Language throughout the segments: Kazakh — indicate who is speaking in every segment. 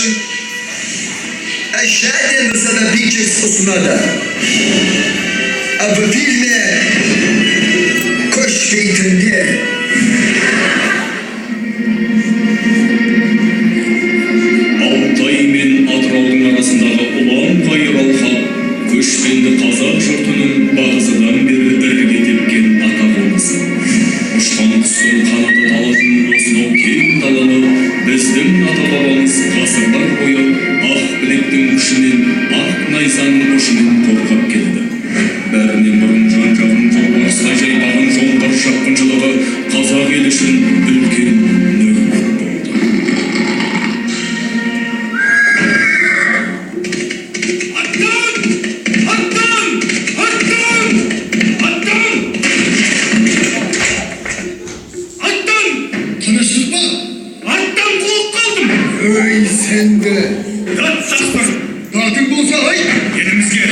Speaker 1: Үшін Shaden Pictures ұсынады. В фильме «Көшпейтіндер».
Speaker 2: Алтай мен Атыраудың арасындағы ұлан-ғайыр алқап көшпенді қазақ жұртының бағзыдан бері ірге тепкен ата қонысы. Ұшқан құстың қанаты талатын осынау кең даланы біздің ата-бабамыз ғасырлар бойы ақ білектің күшімен, ақ найзаның ұшымен қорғап келді. Бәрінен бұрын жан-жағын жолбарыстай жайпаған жоңғар шапқыншылығы қазақ елі үшін үлкен нәубет болды.
Speaker 3: Аттан! Аттан! Аттан! Аттан! Аттан!
Speaker 4: Тыныштық па?
Speaker 3: Аттан құлап қалдым.
Speaker 4: Өй, сенді.
Speaker 3: Дат сақтар.
Speaker 4: Датың болса айт.
Speaker 3: Елімізге,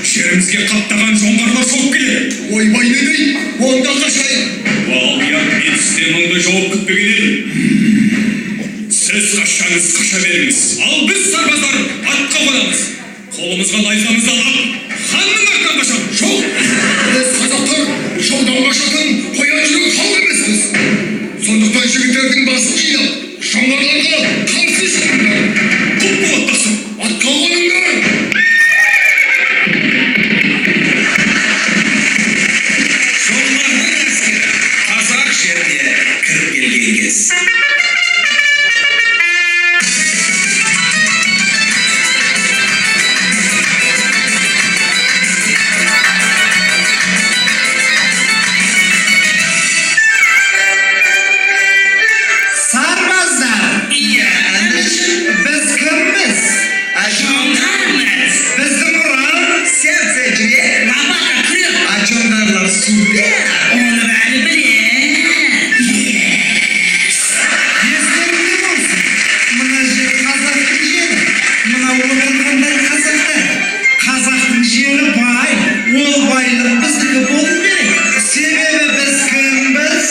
Speaker 3: жерімізге қаптаған жоңғарлар шауып келеді.
Speaker 4: Ойбай, не дейді? Онда қашайын.
Speaker 2: Алдияр, мен сізден мұндай жауап күтпеген едім. Сіз қашсаңыз қаша беріңіз.
Speaker 3: Ал біз сарбаздар атқа қонамыз. Қолымызға найзамызды алып, ханның артынан қашамыз.
Speaker 4: Жоқ, біз қазақтар жаудан қашатын қоян жүрек халық емеспіз. Сондықтан жігіттердің басын жинап, жоңғарларға қарсы шығыңдар.
Speaker 3: Құп болады, тақсыр.
Speaker 4: Атқа қоныңдар.
Speaker 5: Жоңғардың әскері қазақ жеріне кіріп келген кез.
Speaker 6: Сарбаздар,
Speaker 5: Иә,
Speaker 6: біз кімбіз?
Speaker 5: Жоңғармыз.
Speaker 6: Біздің ұран
Speaker 1: Сердце жүрек,
Speaker 5: Лопата күрек.
Speaker 1: а жоңғарлар супер.
Speaker 5: Оны бәрі біледі.
Speaker 6: Естеріңде болсын. Мына жер қазақтың жері, мына отырғандар қазақтар. Қазақтың жері бай, ол байлық біздікі болу керек. Себебі біз кімбіз?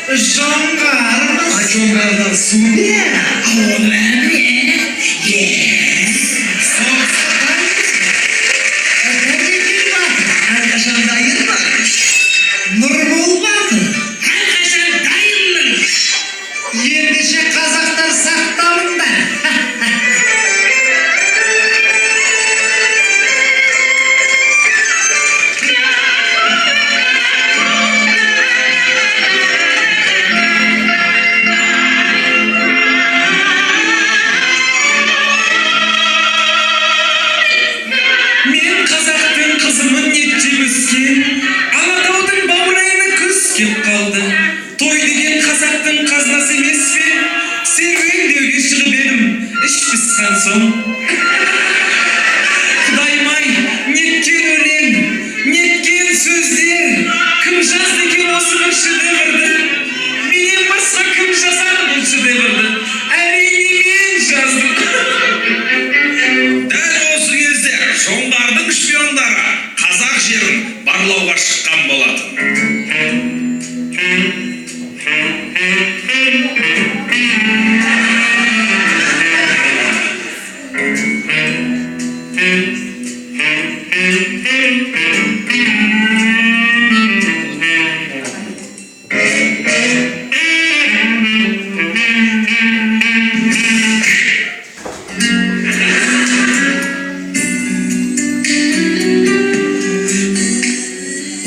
Speaker 6: Жоңғармыз.
Speaker 1: А жоңғарлар супер.
Speaker 5: Оны бәрі біледі.
Speaker 6: Соғысқа дайынбыз ба? Дәнекей батыр,
Speaker 1: Әрқашан дайынмын.
Speaker 6: Нұрбол батыр.
Speaker 5: Әрқашан дайынмын.
Speaker 6: Ендеше қазақтар сақталыңдар.
Speaker 7: Мен қазақтың қызымын еттеп өскен, Алатаудың баурайына күз кеп қалды. Той деген қазақтың қазынасы емес пе? Серуендеуге шығып едім, іш пысқан соң. Құдайым-ай, неткен өлең, неткен сөздер, кім жазды екен осы бір шедеврді? Менен басқа кім жазады бұл шедеврді? Әрине, мен жаздым.
Speaker 5: Дәл осы кезде жоңғардың шпиондары қазақ жерін барлауға шыққан болатын.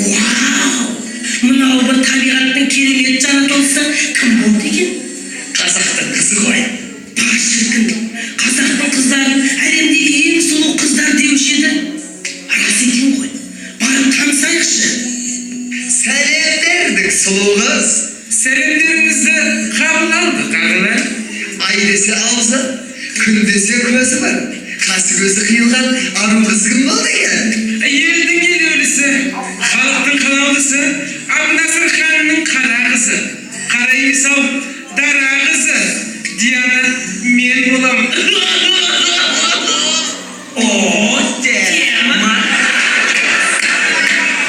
Speaker 8: Вау! Мынау бір табиғаттың керемет жаратылысы кім болды екен?
Speaker 5: Қазақтың қызы ғой.
Speaker 8: Па шіркін, қазақтың қыздарын әлемдегі ең сұлу қыздар деуші еді. Рас екен ғой. Барып танысайықшы.
Speaker 1: Сәлем бердік, сұлу қыз.
Speaker 7: Сәлемдеріңізді қабыл алдық, ағалар.
Speaker 1: Ай десе аузы, күн десе көзі бар. Қасы көзі қиылған ару қыз кім болды екен?
Speaker 7: Елдің елеулісі, халықтың қалаулысы, Әбунасыр ханның қара қызы. Қара емес ау, дара қызы. Диана мен болам.
Speaker 5: О, тема.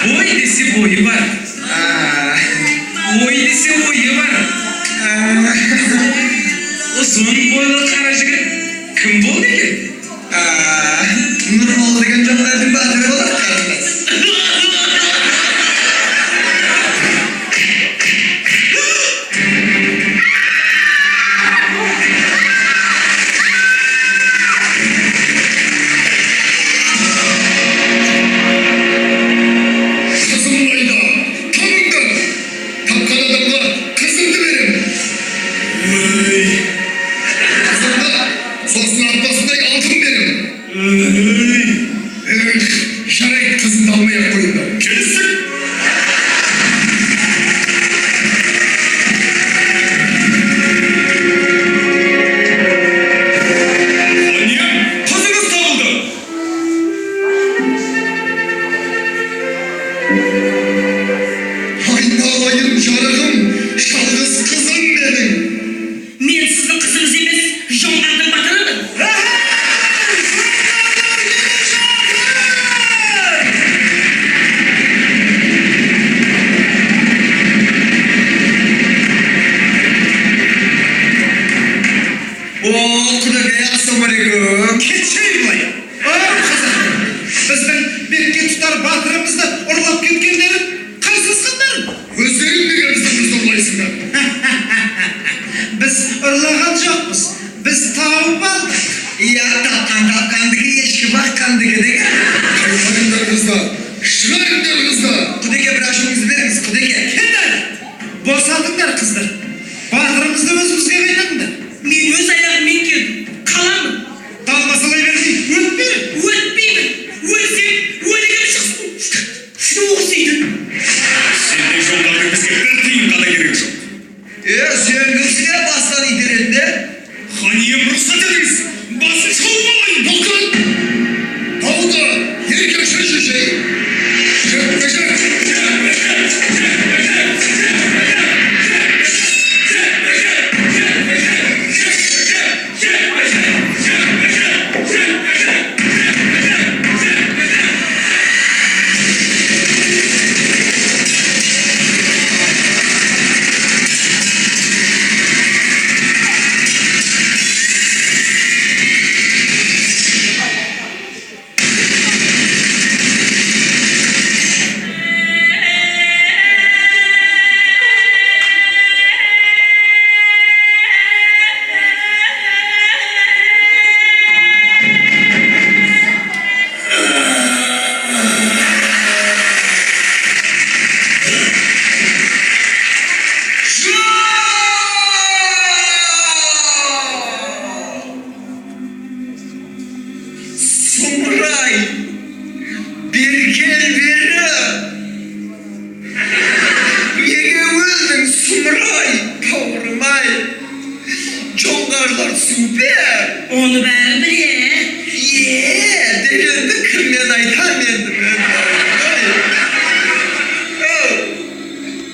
Speaker 7: Бой десе бойы бар. Ой десе ойы бар. Ұзын бойлы қара жігіт кім
Speaker 1: Нұрбол екен. Нұрбол деген жоңғардың батыры болады, қарындас.
Speaker 4: Қызым қайда? Табыңдар! Тапқан адамға қызымды беремін. Қызымды, сосын ат басындай алтын беремін. Эх, жарайды, қызымды алмай-ақ қойыңдар.
Speaker 3: Келістік. Хан ием, қызыңыз табылды.
Speaker 4: Айналайын жарығым, жалғыз қызым менің.
Speaker 8: Мен сіздің қызыңыз емес, жоңғардың батырымын.
Speaker 1: О, құдеке, ассалаумағалейкум.
Speaker 6: Кетшей былай. Ау, қазақтар. Біздің бетке тұтар батырымызды ұрлап кеткендерін қайсысыңдар?
Speaker 4: Өздерің неге біздің қызды ұрлайсыңдар?
Speaker 6: Біз ұрлаған жоқпыз. Біз тауып алдық.
Speaker 1: Иә, тапқан тапқандікі, ешкі баққандікі деген.
Speaker 4: Қайтарыңдар қызды, шығарыңдар қызды.
Speaker 1: Құдеке, бір ашуыңызды беріңіз, құдеке.
Speaker 6: Кет әрі. Босатыңдар қызды. Батырымызды өзімізге қайтарыңдар.
Speaker 8: Мен өз аяғыммен келдім. Қаламын.
Speaker 6: Далбасалай бермей, өтпе.
Speaker 8: Өтпеймін. Өлсем, өлігім шықсын. Осы үйден.
Speaker 3: Сендей жоңғардың бізге бір тиынға да керегі жоқ.
Speaker 1: Е, сен кімсің, е, бастан итеретін, е?
Speaker 3: Хан ием, рұқсат етіңіз. Басын шауып алайын.
Speaker 4: Тоқтат! Дауды еркекше шешейік. Жекпе-жек!
Speaker 1: Сұмырай, бері кел, бері. Неге өлдің, сұмырай, бауырым-ай? Жоңғарлар супер.
Speaker 8: Оны бәрі біле.
Speaker 1: Е, дегенді кіммен айтам енді мен, бауырым-ай? Оу,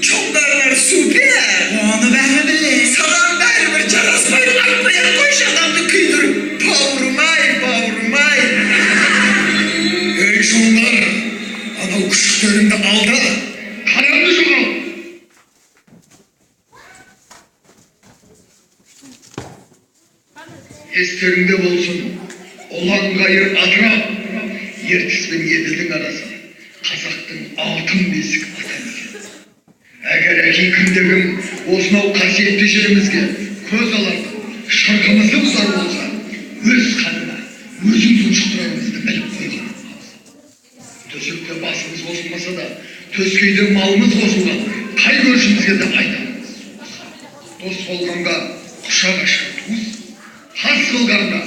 Speaker 1: жоңғарлар супер.
Speaker 6: Оны бәрі біле.
Speaker 1: Саған бәрібір жараспайды, айтпай-ақ қойшы адамды күйдіріп. Бауырым-ай, бауырым-ай.
Speaker 4: Ей, жоңғар, анау күшіктеріңді ал да, қараңды жоғал. Естеріңде болсын, ұлан-ғайыр Атырап, Ертіс пен Еділдің арасы, қазақтың алтын бесік атамекені. Әгер әкей кімде-кім осынау қасиетті жерімізге көз алартып, шырқымызды бұзар болса, өз қанына өзін тұншықтырарымызды біліп қойған абзал. Төсекте басымыз қосылмаса да, төскейде малымыз қосылған, қай көршімізге де айтарымыз осы. Дос болғанға құшақ ашқан туыс, қас қылғанға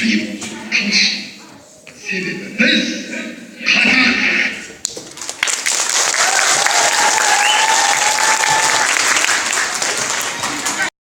Speaker 4: қиып талшын. Себебі біз қазақ